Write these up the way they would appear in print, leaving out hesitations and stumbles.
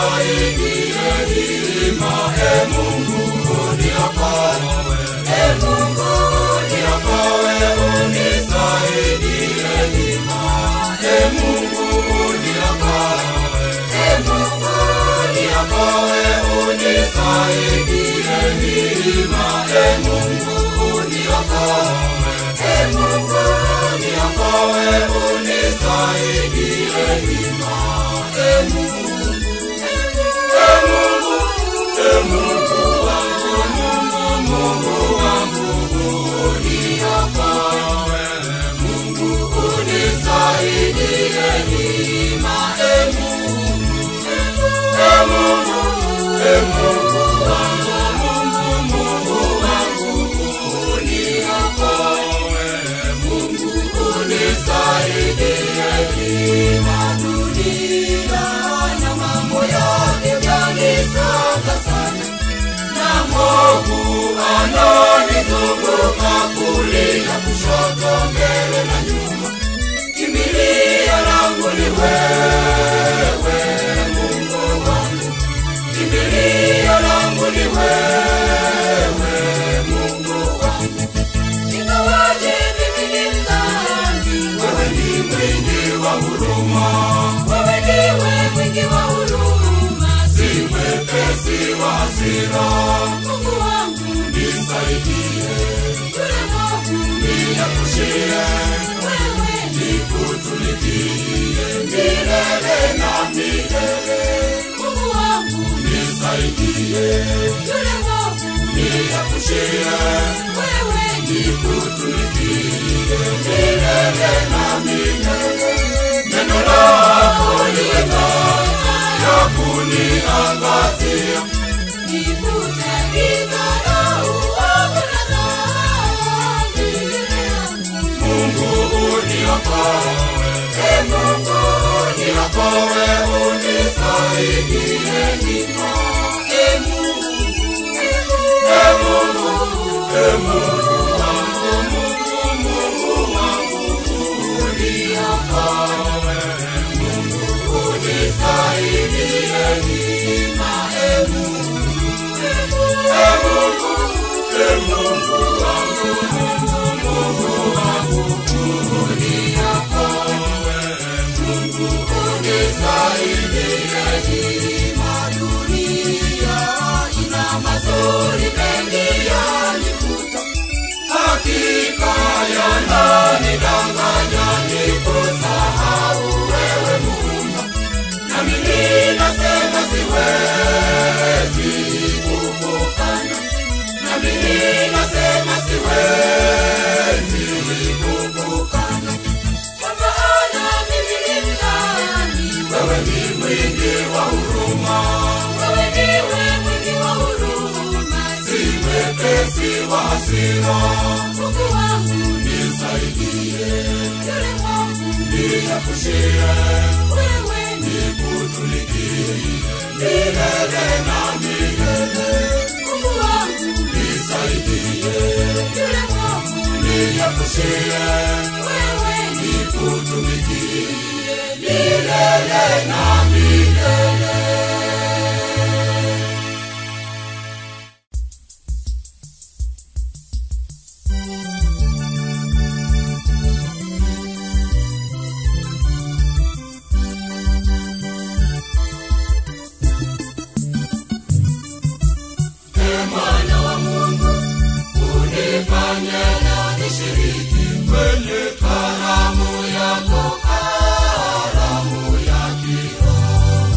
unisaidie hima. E Mungu uniokoe, E Mungu uniokoe, unisaidie hima. E Mungu uniokoe, E Mungu uniokoe, unisaidie hima. E Mungu uniokoe, E Mungu uniokoe, unisaidie hima. E Mungu, E Mungu, E Mungu wangu, Mungu, Mungu wangu, uniokoe. Mungu unisaidie hima. E Mungu, E Mungu, E Mungu wangu, Mungu, Mungu wangu, uniokoe. Mungu unisaidie hima. Dunia na mambo yake yanisonga sana, na mwovu ananizunguka kulia kushoto, mbele na nyuma. Kimbilio langu ni wewe, Mungu wangu. Kimbilio langu ni wewe, Mungu wangu. Ingawaje mimi ni mdhambi, wewe ni mwingi wa huruma. Wewe ndiwe mwingi wa huruma, si mwepesi wa hasira. Mungu wangu nisaidie, yule mwovu niepushie, wewe nikutumikie milele na milele. Mungu wangu nisaidie, yule mwovu niepushie, wewe nikutumikie milele na milele. Neno lako liwe taa ya kuniangazia, nifute giza la uovu na dhambi. Mungu uniokoe, E Mungu uniokoe, unisaidie hima. E Mungu, E Mungu, E Mungu wangu, Mungu, Mungu wangu, uniokoe. Mungu unisaidie hima. E Mungu, E Mungu, E Mungu wangu, Mungu, Mungu wangu, uniokoe. Mungu unisaidie hima. Dunia ina mazuri mengi yanivuta, hakika yananidanganya nikusahau wewe Muumba. Na mimi nasema siwezi kukukana, na mimi nasema siwezi kukukana. Kwa maana mimi ni mdhambi, wewe ni mwingi wa huruma. Wewe ndiwe mwingi wa huruma, si mwepesi wa hasira. Mungu wangu nisaidie, yule mwovu niepushie, wewe nikutumikie milele na milele. Mungu wangu nisaidie, yule mwovu niepushie, wewe nikutumikie milele na milele. Mwana wa Mungu, unifanye na nishiriki kwenye karamu yako, karamu ya kiroho.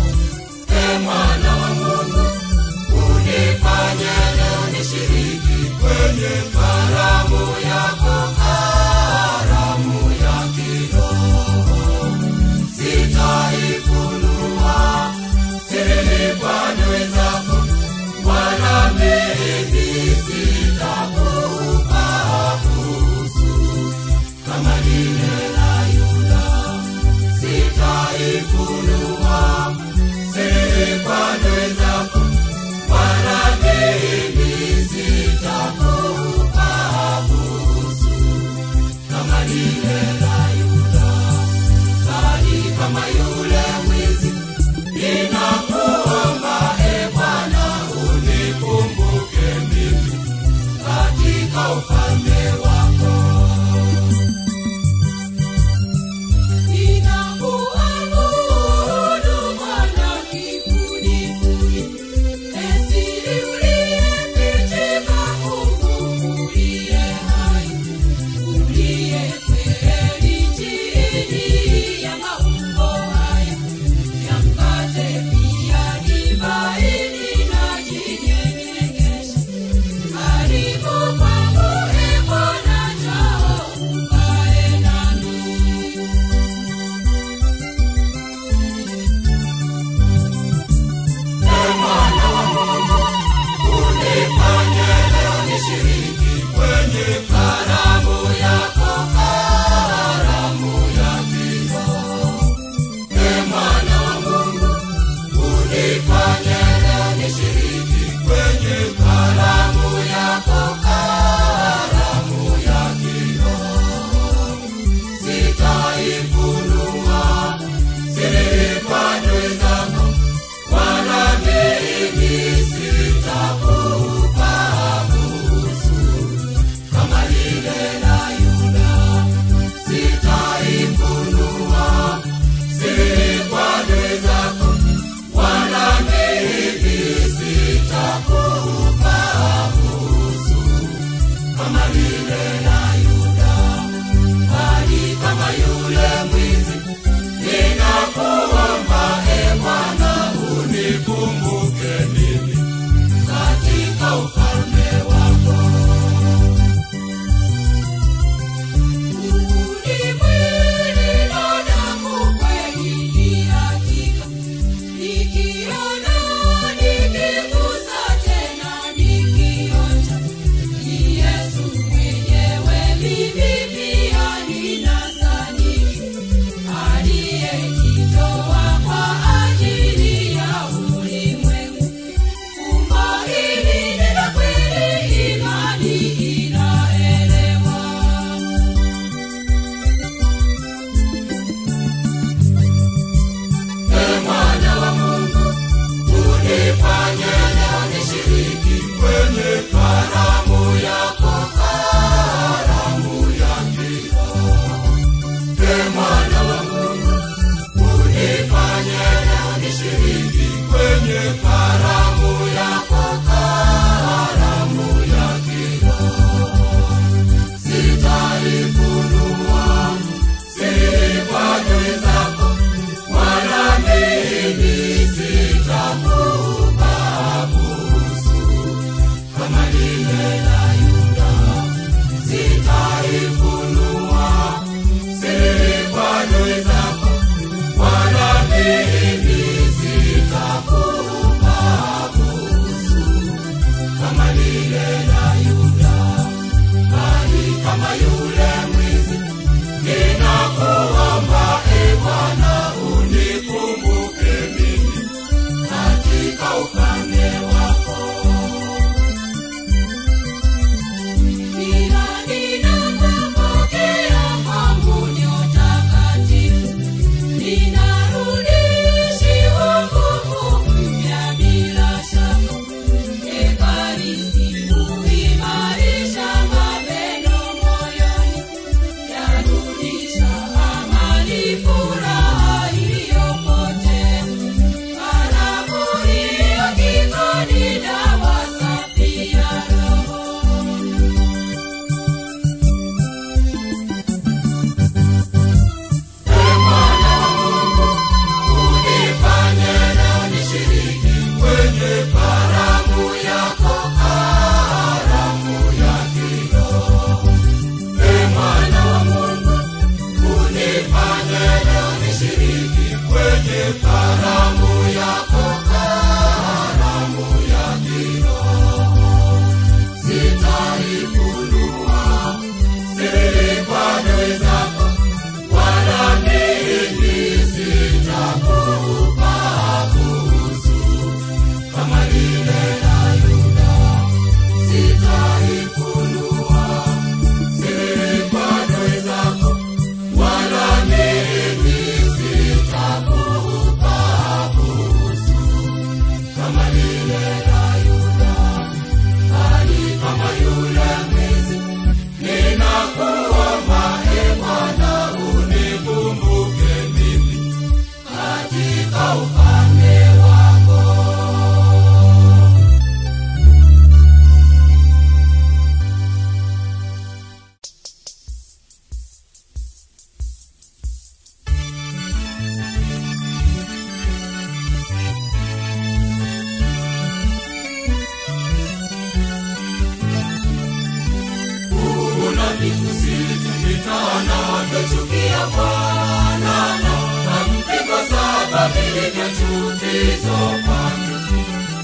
chukizo kwake.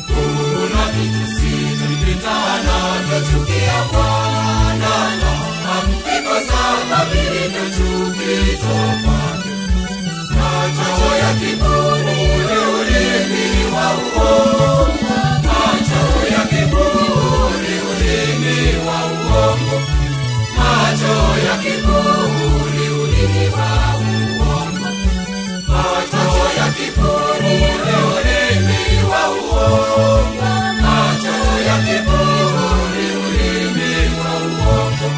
Kuna vitu sita anavyochukia Bwana, viko saba vilivyo chukizo kwake. Macho ya kiburi ni ulimi wa uongo, macho ya kiburi ulimi wa uongo, macho ya kiburi ulimi wa uongo, macho ya kiburi ulimi wa uongo, macho ya kiburi ulimi wa uongo,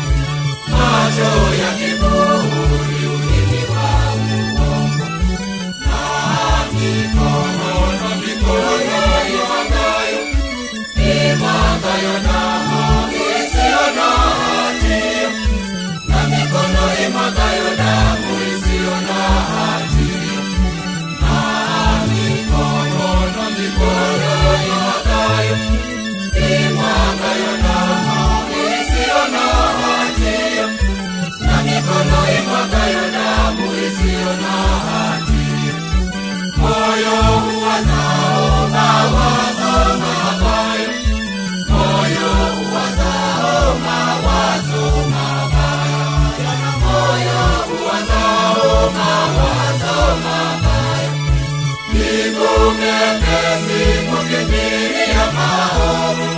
macho ya kiburi ulimi wa uongo. Na mikono imwagayo, imwagayo damu isiyo na hatia, na mikono imwagayo damu isiyo na hatia. Na mikono imwagayo, imwagayo damu isiyo na hatia, na mikono imwagayo damu isiyo na hatia. Moyo uwazao mawazo mabaya, moyo uwazao mawazo mabaya, moyo uwazao mawazo mabaya. Miguu mepesi kukimbilia maovu,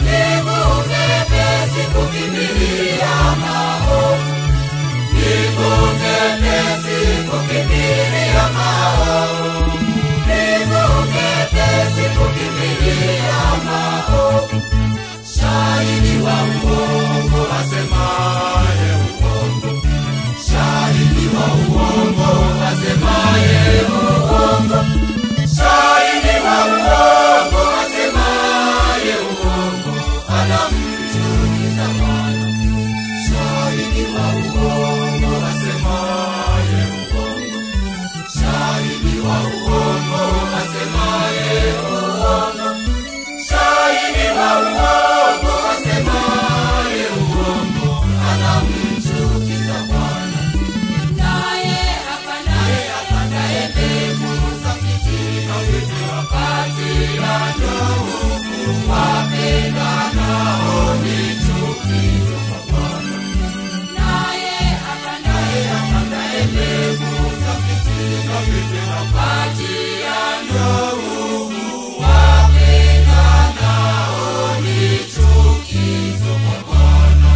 miguu mepesi kukimbilia maovu, miguu mepesi kukimbilia maovu, miguu mepesi kukimbilia maovu. Shahidi wa uongo asemaye uongo, shahidi wa uongo asemaye uongo, shahidi wa uongo asemaye uongo, anamchukiza Bwana. Shahidi wa uongo asemaye uongo, shahidi wa uongo asemaye uongo, shahidi wa uongo asemaye uongo, anamchukiza Bwana. Naye apandaye mbegu za fitina, kati ya ndugu wapendanao ni chukizo kwa Bwana. Naye apandaye mbegu za fitina, kati ya ndugu wapendanao ni chukizo kwa Bwana.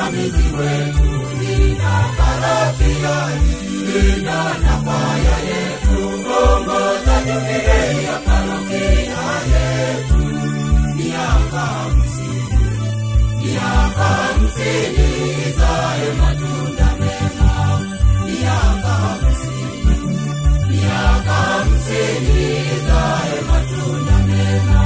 msimamizi wetu, linda parokia, linda na kwaya yetu, ongoza jubilei ya parokia yetu. Miaka 50, miaka 50 izae matunda mema. Miaka 50, miaka 50 izae matunda mema.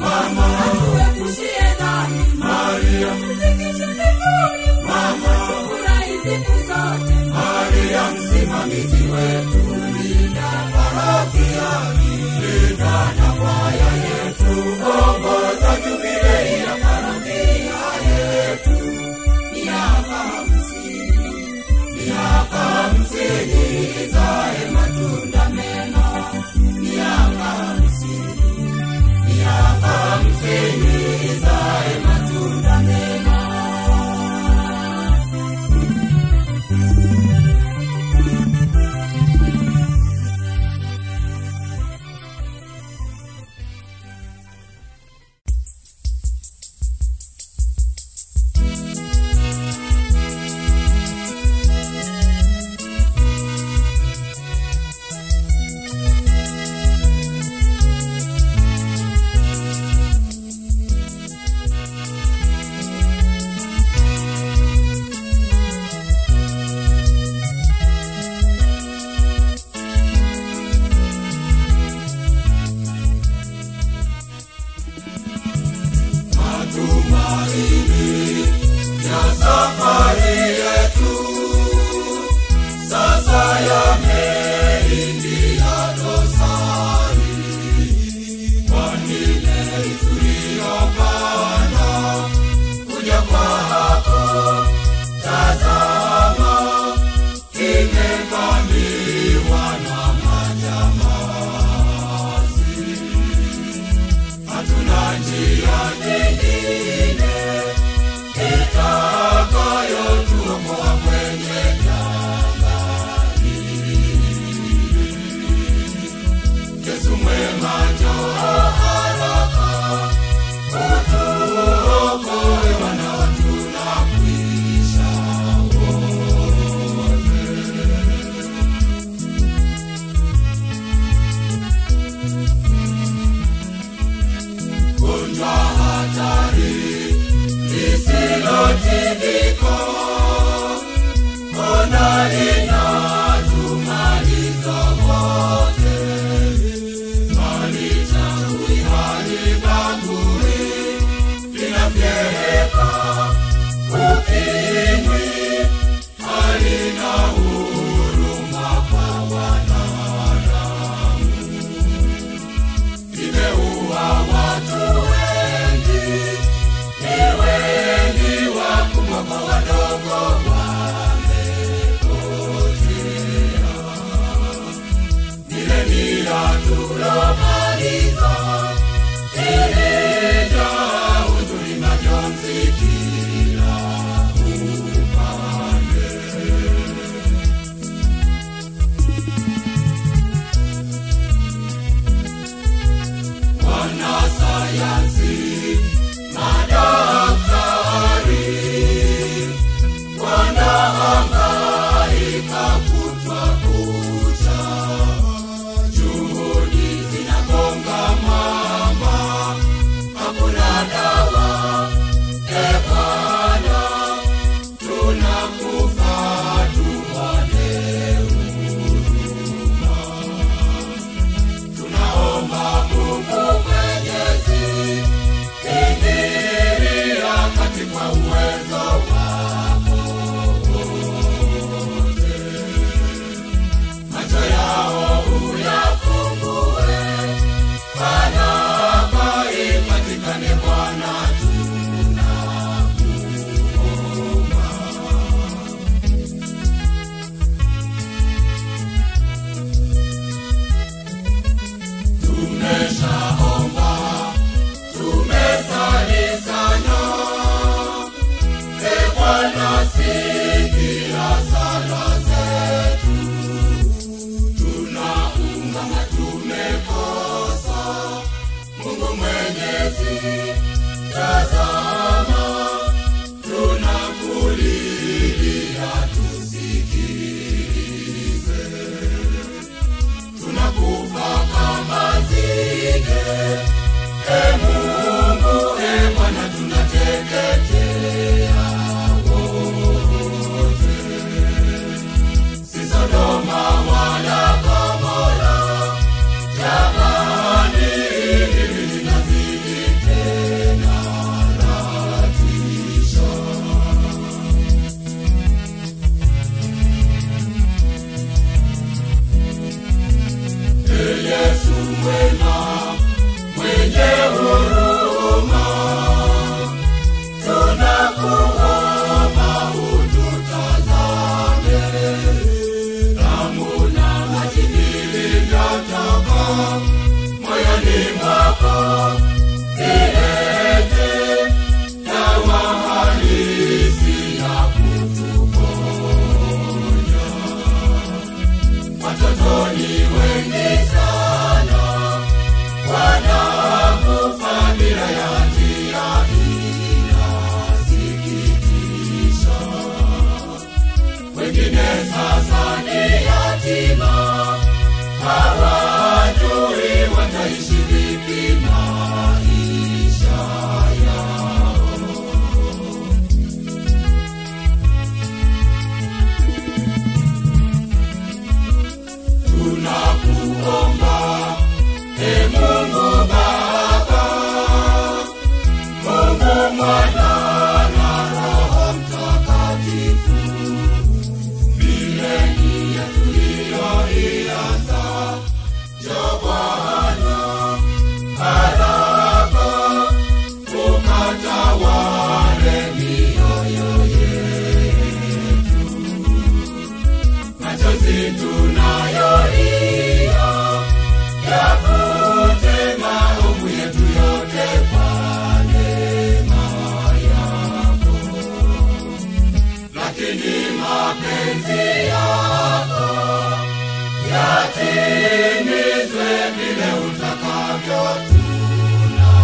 Mama, atuepushie dhambi. Maria, tufikishe mbinguni. Mama, tufurahi siku zote. Maria msimamizi wetu, linda parokia, linda na kwaya yetu, ongoza jubilei ya parokia yetu. Miaka 50, miaka 50 izae matunda mema. Miaka 50, miaka 50 izae matunda mema. Matumaini ya safari yetu sasa yameingia dosari, kwani meli tuliyopanda kuja kwako, tazama imevamiwa na majambazi. Hatuna njia nyingine itakayotuokoa kwenye janga hili. Yesu mwema, njoo haraka utuokoe, wanao tunakwisha wote. Gonjwa hatari lisilotibika, ona linatumaliza wote. Halichagui, halibagui, linafyeka ukimwi, halina huruma kwa wanadamu. Limeua watu wengi, ni wengi, wakubwa kwa wadogo wamepotea. Milenia tulomaliza ilijaa huzuni, majonzi kila upande. Wanasayansi, madaktari wanahangaika kutwa kucha, juhudi zinagonga mwamba, hakuna dawa. E Bwana, tunakufa, tuone huruma. Tunaomba Mungu Mwenyezi, ingilia kati kwa uwezo wako wote. E Mungu, e Bwana, tunateketea wote. Si Sodoma wala Gomora, jamani, hili linazidi tena latisha. E Yesu mwema, mwenye huruma, tunakuomba ututazame. Damu na maji vilivyotoka moyoni mwako, vilete dawa halisi ya kutuponya. Watoto ni wengi sana wanakufa bila ya njia, inasikitisha. Wengine sasa ni yatima, hawajui wataishi vipi maisha yao. Tunakuomba, e Mungu Baba, Mungu Mwana na Roho Mtakatifu, milenia tuliyoianza, njoo Bwana haraka ukatawale mioyo yetu. Machozi tunayolia yafute maovu yetu yote kwa neema yako, lakini mapenzi yako yatimizwe vile utakavyo, tunashukuru.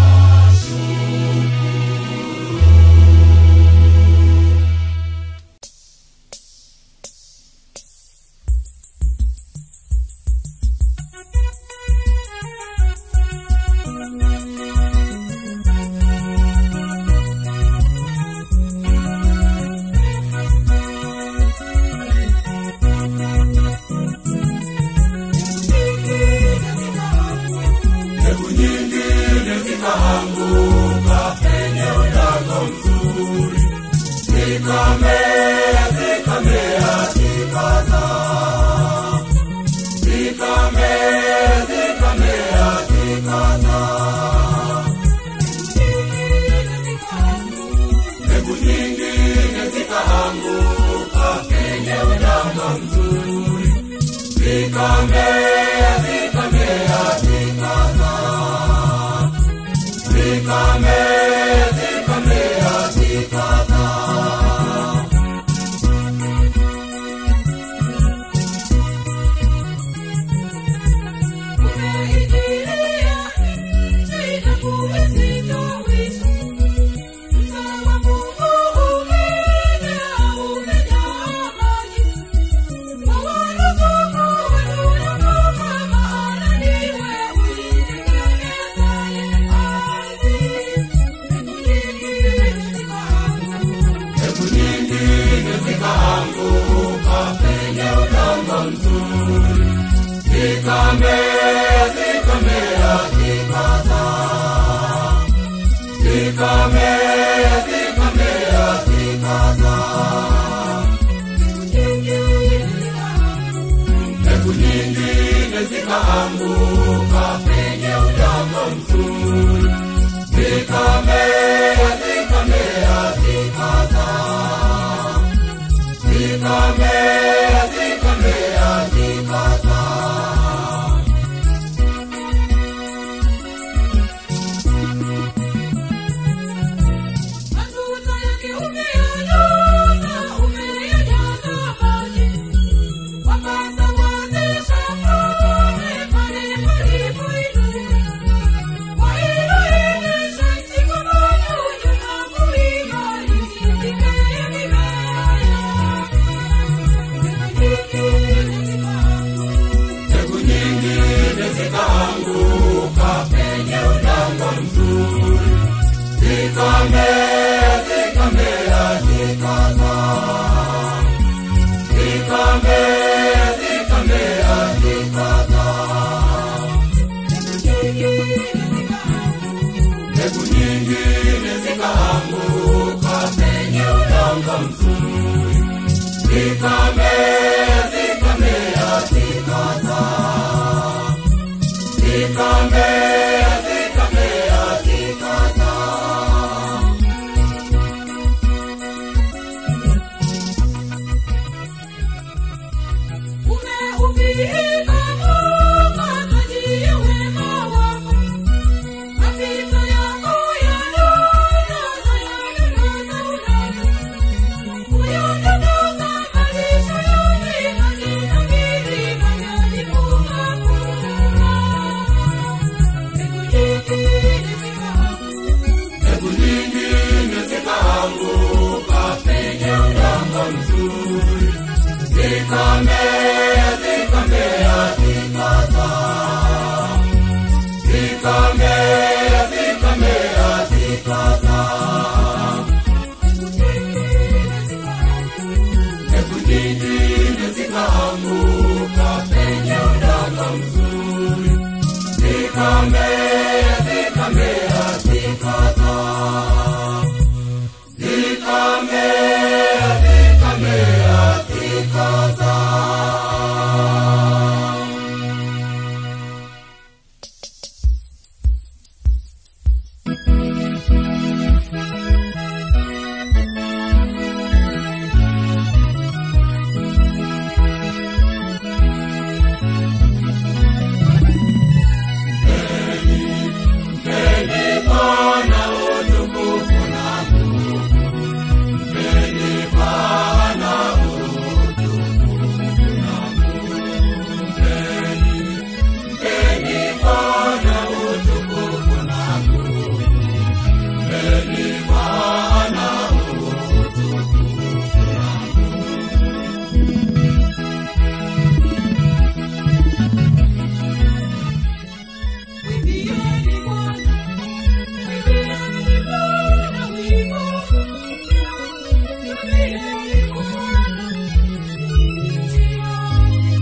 Mbegu nyingine zikaanguka penye udongo mzuri, zikamea, zikamea, zikazaa. Zikamea, zikamea, zikazaa. Mbegu nyingine zikaanguka penye udongo mzuri, zikamea, zikamea, zikazaa. Zikamea, zikamea, zikazaa. Umeijilia nchi na kuisitawisha. Mtaa wa Mungu umejaa, umejaa maji. Wawaruzuku wanaotoka, maana ndiwe uitengenezaye ardhi. Mbegu nyingine zikaanguka. Mbegu nyingine zikaanguka penye udongo mzuri, zikamea, zikamea, zikazaa. Zikamea, zikamea, zikazaa. Mbegu nyingine zikaanguka penye udongo mzuri, zikamea, zikamea, zikazaa. Zikamea, zikamea, zikazaa. Matuta yake umeyajaza, umeyajaza maji. Wakasawazisha pale pale palipoinuka. Wailaini zikaanguka penye Zikamea, zikamea, zikaza. Zikamea, zikamea, zikaza. Mbegu nyingine zikaanguka penye udongo mzuri. Zikamea, zikamea, zikaza. Zikamea, zikamea, zikaza. Umeuvika taji ya wema wako, mapito yako yanonona, yanonona ulalo. Uyadondoza malisho yote katika milima yalifunga kula. Mbegu nyingine zikaanguka, Mbegu nyingine zikaanguka penye udongo mzuri. Zikamea, zikamea, zikaza. Zikamea, zikamea, zikaza. mbegu nyingine zikaanguka. Mbegu nyingine zikaanguka penye udongo mzuri. Zikamea, zikamea, zikaza. Zikamea, zikamea, zikaza. Mpeni Bwana utukufu na nguvu. Mpeni Bwana utukufu na nguvu. Mpeni Bwana utukufu na nguvu. Mpeni Bwana utukufu na nguvu. Mwimbieni Bwana, mwimbieni Bwana wimbo mpya. Mwimbieni Bwana nchi yote.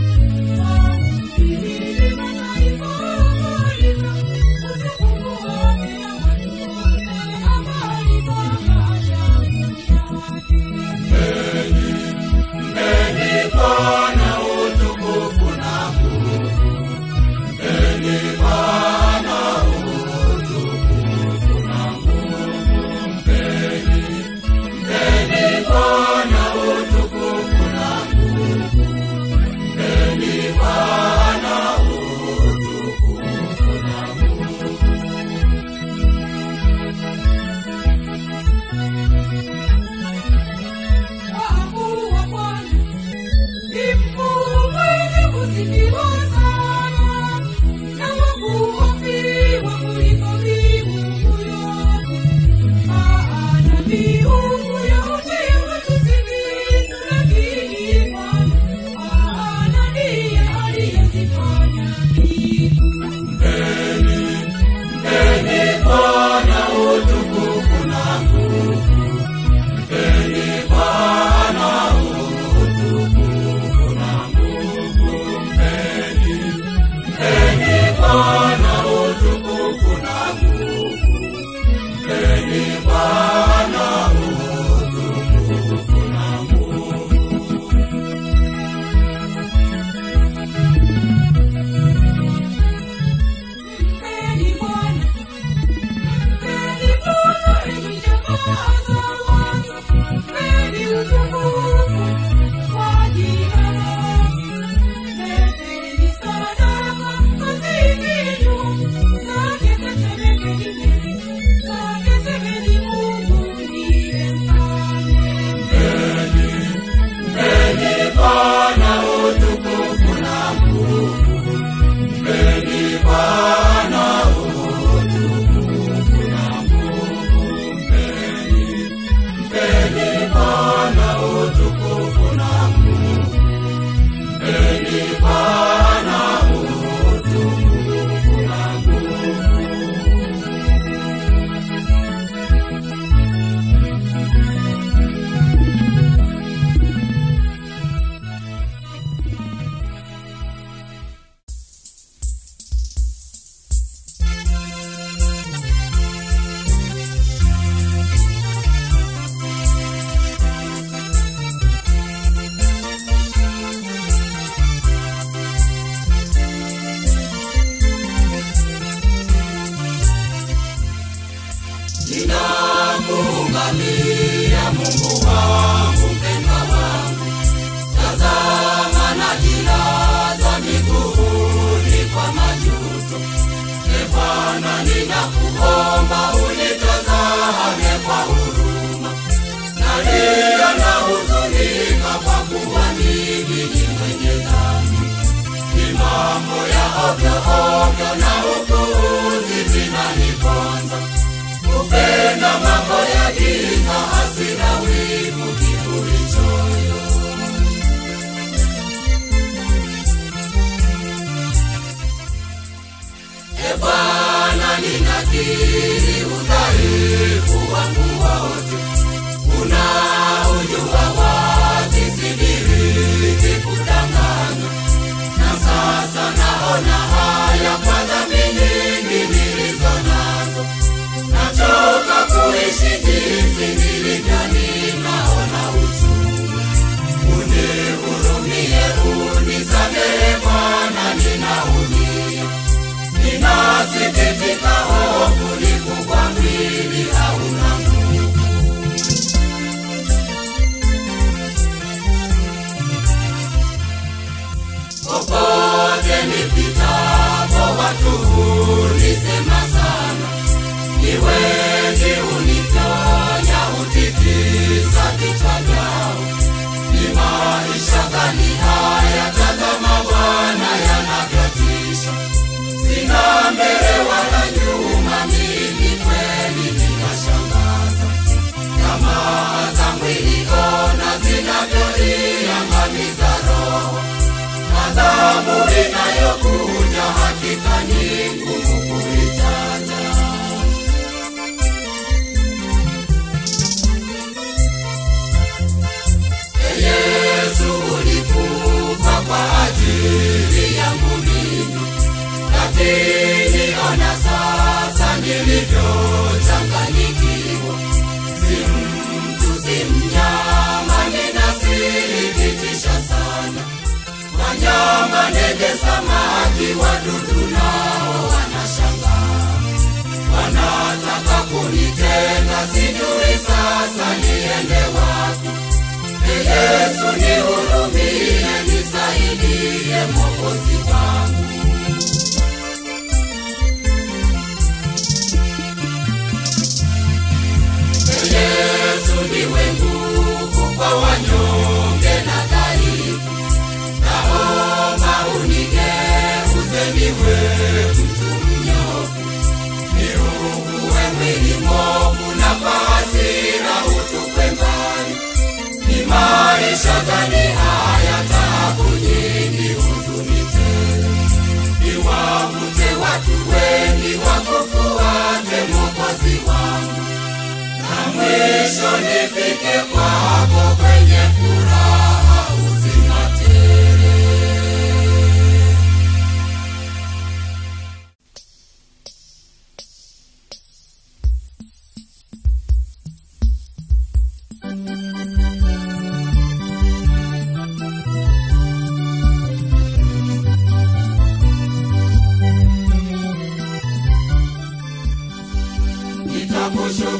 Wahubiri mataifa habari za utukufu wake na watu wote habari za maajabu yake. Mpeni Bwana utukufu na nguvu. Mpeni Bwana utukufu na nguvu. Mpeni Bwana utukufu na nguvu. Mpeni Bwana utukufu na nguvu. Kwa kuwa Bwana ni mkuu mwenye kusifiwa sana, na wa kuhofiwa kuliko miungu yote. Maana miungu yote ya watu si vitu, lakini Bwana, Bwana ndiye aliyezifanya mbingu. Mpeni Bwana utukufu na nguvu. Mpeni Bwana utukufu na nguvu. ovyo ovyo na upuuzi vinaniponza. Kupenda mambo ya giza, hasira, wivu, kiburi, choyo. E Bwana, ninakiri udhaifu wangu wote, unaujua wazi, sidiriki kudanganya. Na sasa naona haya kwa dhambi nyingi nilizo nazo, nachoka kuishi jinsi nilivyo, ninaona uchungu. Unihurumie, unisamehe Bwana, ninaumia. Ninasikitika, hofu ni kubwa, mwili hauna nguvu. Popote nipitapo watu hunisema sana, ni wengi hunifyonya, hutikisa vichwa vyao. Ni maisha gani haya? Tazama Bwana yanavyotisha. Sina mbele wala nyuma, mimi kweli ninashangaza. Tamaa za mwili ona zinavyoiangamiza roho. Adhabu inayokuja hakika ni ngumu kuitaja. Yesu, ulikufa kwa ajili yangu mimi, lakini ona sasa nilivyochanganyikiwa. Si mtu si mnyama, ninasikitisha sana. Wanyama, ndege, samaki, wadudu nao wanashangaa. Wanataka kunitenga, sijui sasa niende wapi. Yesu, nihurumie, nisaidie Mwokozi wangu. Yesu, ndiwe nguvu kwa wanyonge na dhaifu. Naomba unigeuze niwe mtu mnyofu, niugue mwili mwovu na kwa hasira utupwe mbali. Ni maisha gani haya? Taabu nyingi, huzuni tele. Niwavute watu wengi wakufuate Mwokozi wangu, na mwisho nifike kwako kwenye furaha uzima tele.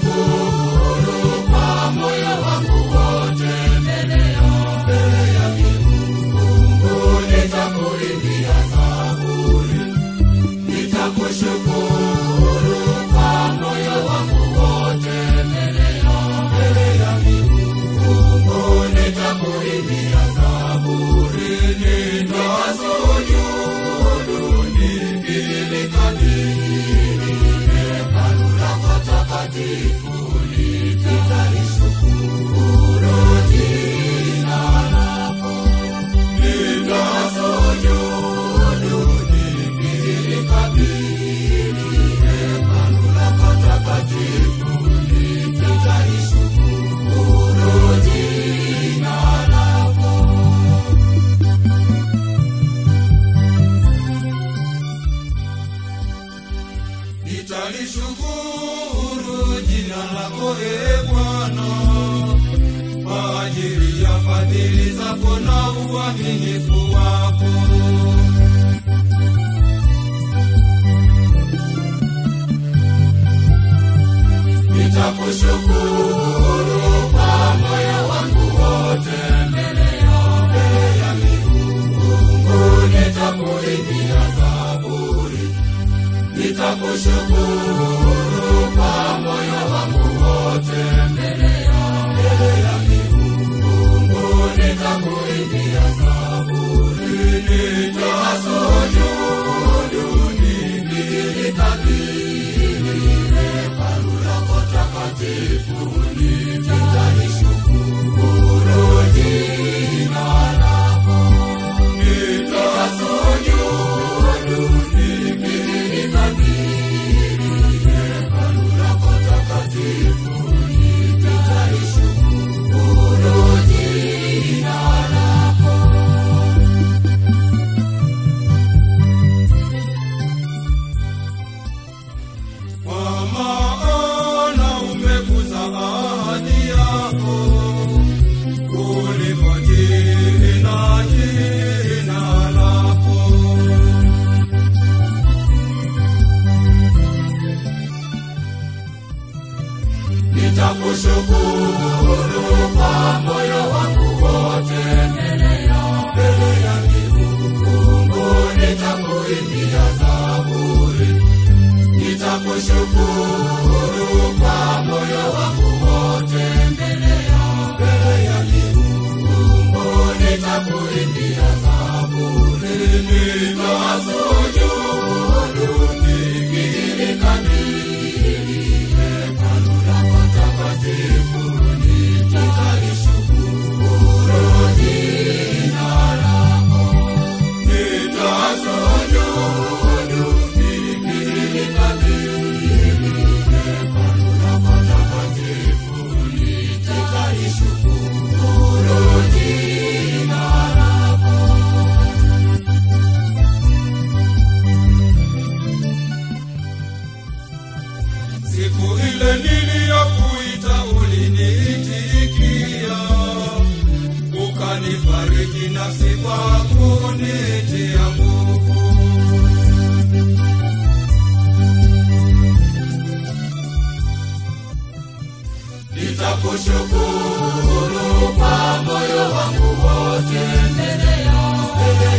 Nitakushukuru kwa moyo wangu wote, mbele ya miungu nitakuimbia zaburi. Nitakushukuru kwa moyo wangu wote, mbele ya miungu nitakuimbia zaburi. Nitasujudu nikilikabili hekalu lako takatifu, nitalishukuru jina lako. Nitasujudu nikilikabili hekalu lako takatifu, nitalishukuru jina lako. Nitalishukuru jina lako, e Bwana, kwa ajili ya fadhili zako na uaminifu wako. Nitakushukuru kwa moyo wangu wote, mbele ya miungu nitakuimbia zaburi. Nitakushukuru kwa moyo wangu wote, mbele ya miungu nitakuimbia zaburi. Nitasujudu Nitakushukuru kwa moyo wangu wote mbele ya miungu, nitakuimbia zaburi, nitasujudu nikilikabili hekalu lako takatifu, nitalishukuru jina lako, nitasujudu nikilikabili hekalu lako takatifu, nitalishukuru jina lako. Siku ile niliyokuita uliniitikia, ukanifariji nafsi kwa kunitia nguvu. Nitakushukuru kwa moyo wangu wote mbele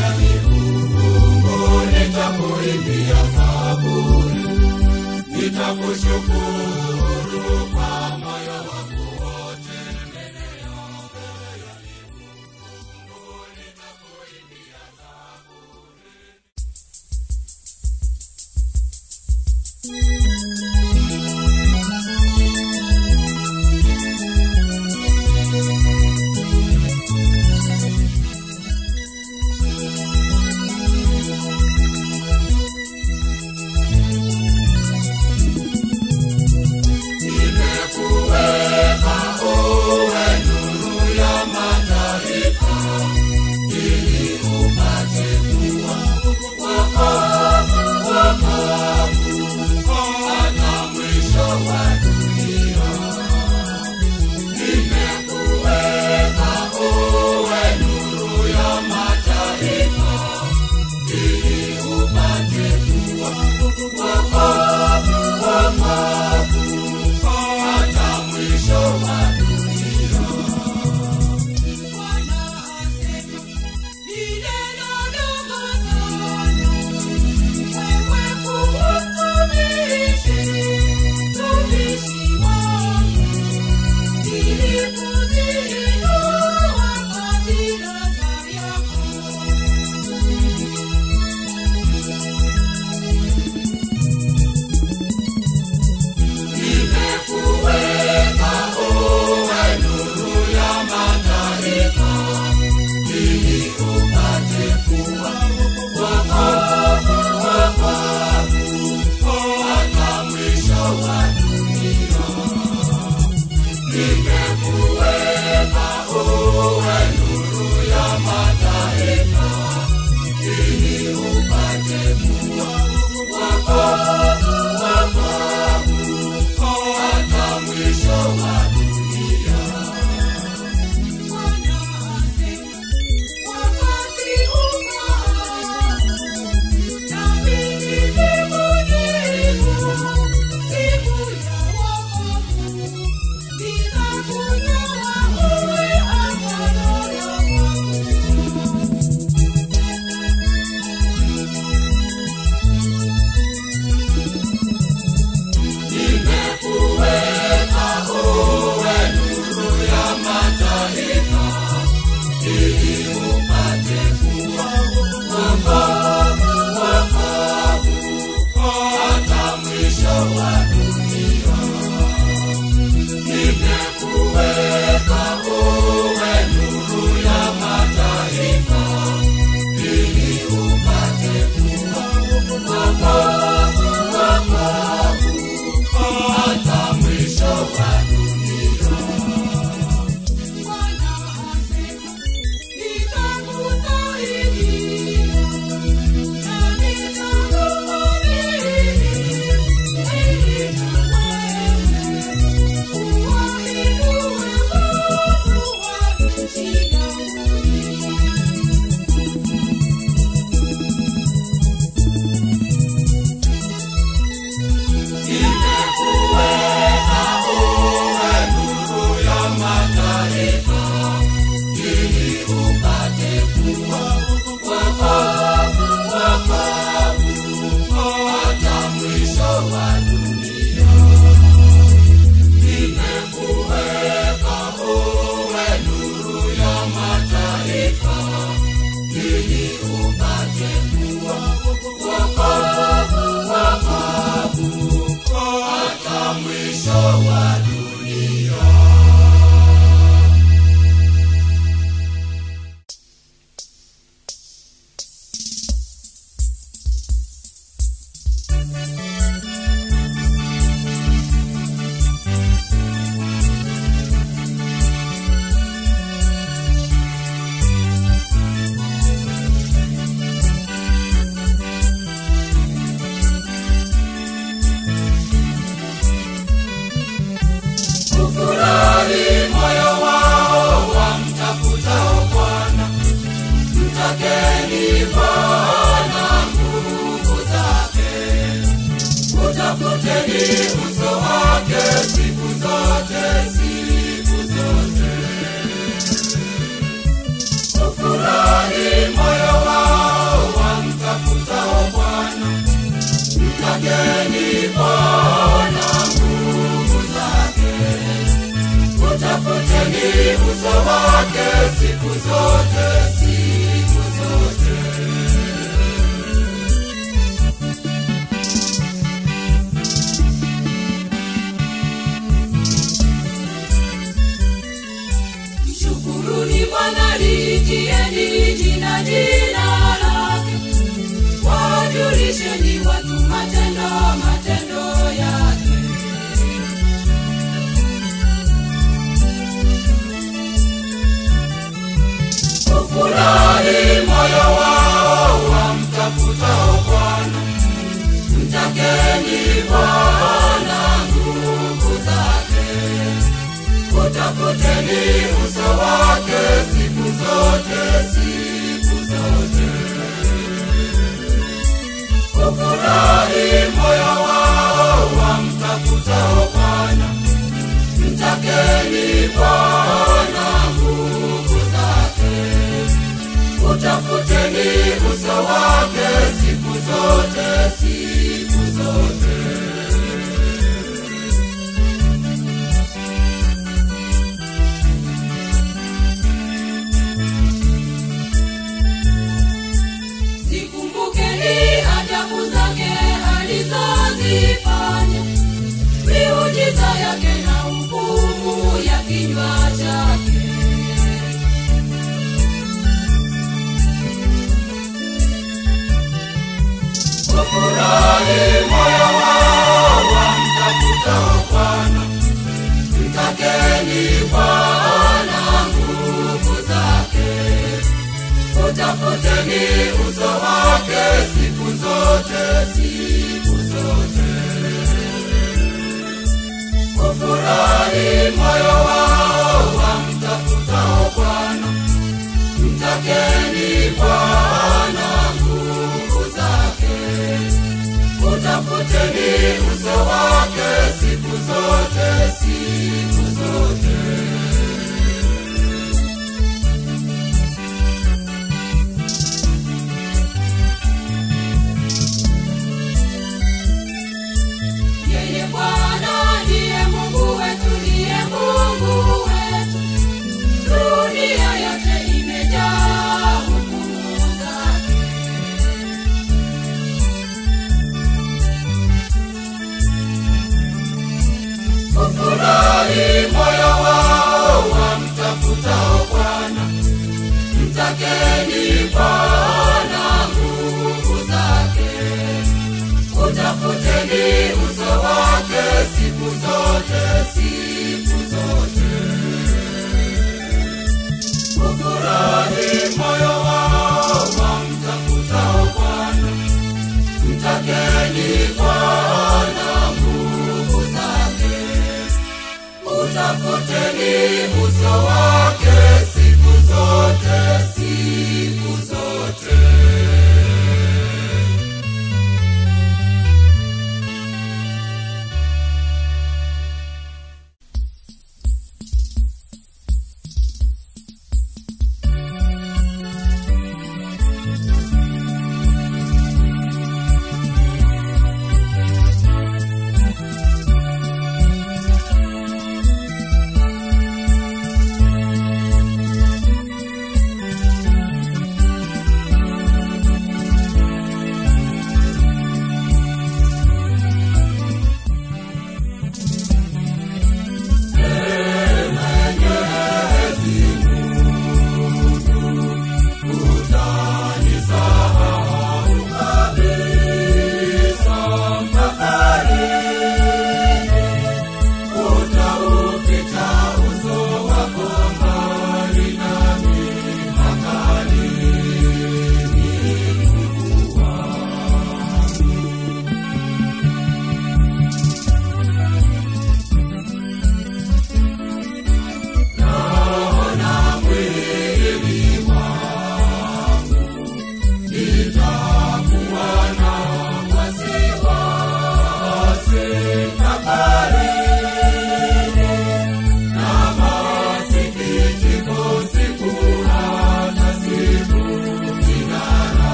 ya miungu, nitakuimbia zaburi, nitakushukuru kwa moyo wangu wote mbele ya miungu, nitakuimbia zaburi. upate kuwa wokovu, wokovu hata mwisho wa dunia. Ufurahi moyo wao wamtafutao Bwana, mtakeni Bwana nguvu zake, utafuteni uso wake siku zote, siku zote. Ufurahi moyo wao wamtafutao Bwana, mtakeni Bwana nguvu zake, utafuteni uso wake siku zote, siku zote. Mshukuruni Bwana, liitieni jina jina lake, wajulisheni watu matendo matendo yake. Ufurahi moyo wao wamtafutao Bwana, mtakeni Bwana nguvu zake, utafuteni uso wake siku zote, siku zote. Ufurahi moyo wao wamtafutao Bwana, mtakeni Bwana nguvu zake, utafuteni uso wake siku zote, siku zote. Zikumbukeni ajabu zake alizozifanya, miujiza yake na hukumu ya kinywa chake. Ufurahi moyo wao wamtafutao Bwana, mtakeni Bwana nguvu zake, utafuteni uso wake siku zote, siku zote. Ufurahi moyo wao wamtafutao Bwana, mtakeni Bwana nguvu zake, utafuteni uso wake siku zote, siku zote. Yeye Bwana ndiye Mungu wetu, ndiye Mungu wetu, dunia yote imejaa hukumu zake. Ufurahi moyo wao wamtafutao Bwana, mtakeni Bwana nguvu zake, utafuteni uso wake siku zote, siku zote. Ufurahi moyo wao wamtafutao Bwana, mtakeni Bwana nguvu zake, utafuteni uso wake siku zote, siku zote. Thank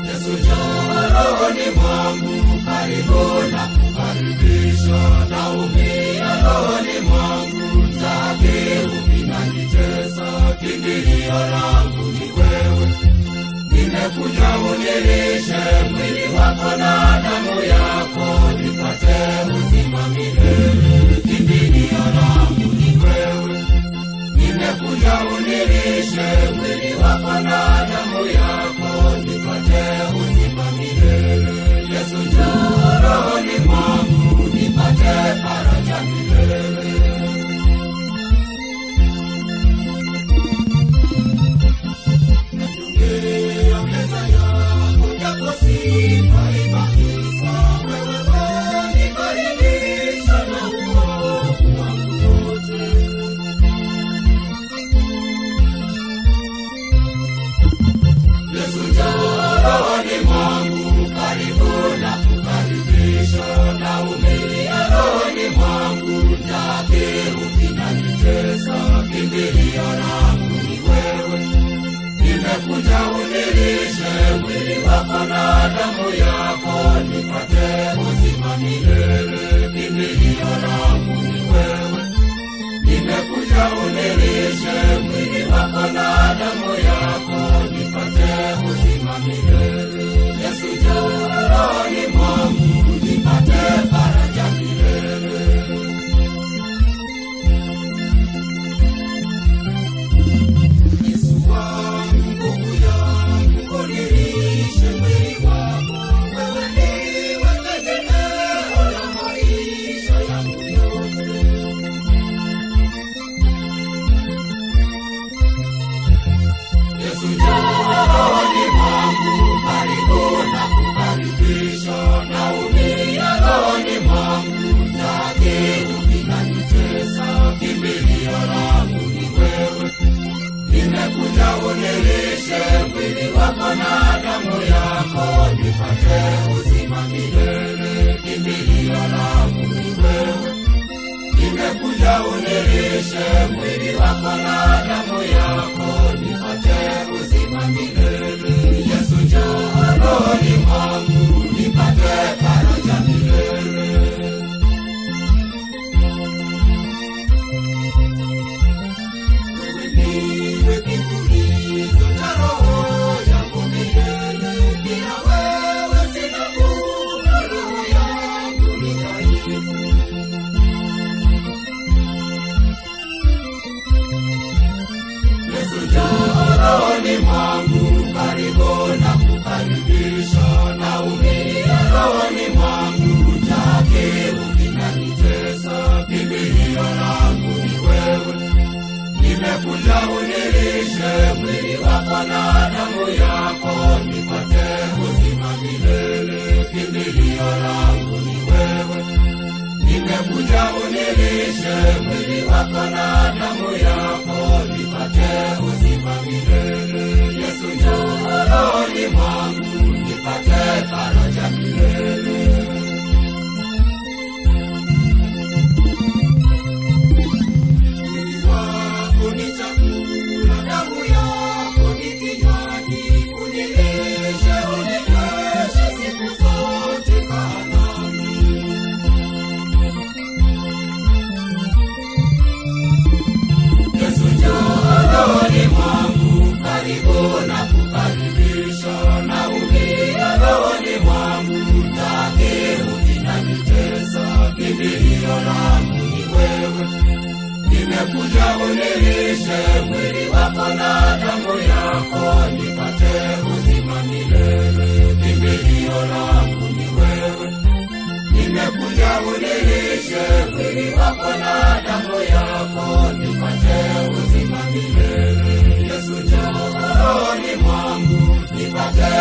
Yesu njoo rohoni mwangu, karibu na kukaribisha. Naumia rohoni mwangu, dhabihu inanitesa, kimbilio langu ni wewe. Nimekuja unilishe mwili wako na damu yako, nipate uzima milele. Kimbilio langu ni wewe. Nimekuja unilishe mwili wako na damu yako, nipate uzima milele. Yesu njoo rohoni mwangu, nipate faraja milele. Nachungia meza yako, japo sifai kabisa, wewe wanikaribisha na uovu wangu wote. Yesu njoo rohoni mwangu, karibu na kukaribisha. Naumia rohoni mwangu, dhabihu inanitesa, kimbilio langu ni wewe. Nimekuja unilishe mwili wako na damu yako, nipate uzima milele. Kimbilio langu ni wewe. Nimekuja unilishe mwili wako na damu yako, nipate uzima milele. Yesu njoo rohoni mwangu, nipate faraja milele. Yesu wangu, nguvu yangu, unilishe mwili wako, wewe ndiwe tegemeo la maisha yangu yote. Yesu njoo rohoni mwangu, karibu na kukaribisha. Naumia rohoni mwangu, dhabihu inanitesa, kimbilio langu ni wewe. Nimekuja unilishe mwili wako na damu yako, nipate uzima milele. Kimbilio langu ni wewe. Nimekuja unilishe mwili wako na damu yako, nipate uzima milele. Yesu njoo rohoni mwangu, nipate faraja milele. Wewe ndiwe kitulizo cha roho yangu milele, bila wewe sina nguvu, roho yangu ni dhaifu. Yesu njoo rohoni mwangu, karibu na kukaribisha. Naumia rohoni mwangu, dhabihu inanitesa, kimbilio langu ni wewe. Nimekuja unilishe mwili wako na damu yako, nipate uzima milele. Kimbilio langu ni wewe. Nimekuja unilishe mwili wako na damu yako, nipate uzima milele. Yesu njoo rohoni mwangu, nipate faraja milele. Mwili wako ni chakula, damu yako ni kinywaji, unilishe, uninyweshe siku zote kaa nami. Yesu njoo rohoni mwangu, karibu na kukaribisha. Naumia rohoni mwangu, dhabihu inanitesa, kimbilio langu ni wewe. Nimekuja unilishe mwili wako na damu yako, nipate uzima milele. Kimbilio langu ni wewe. Nimekuja unilishe mwili wako na damu yako, nipate uzima milele. Yesu njoo rohoni mwangu, nipate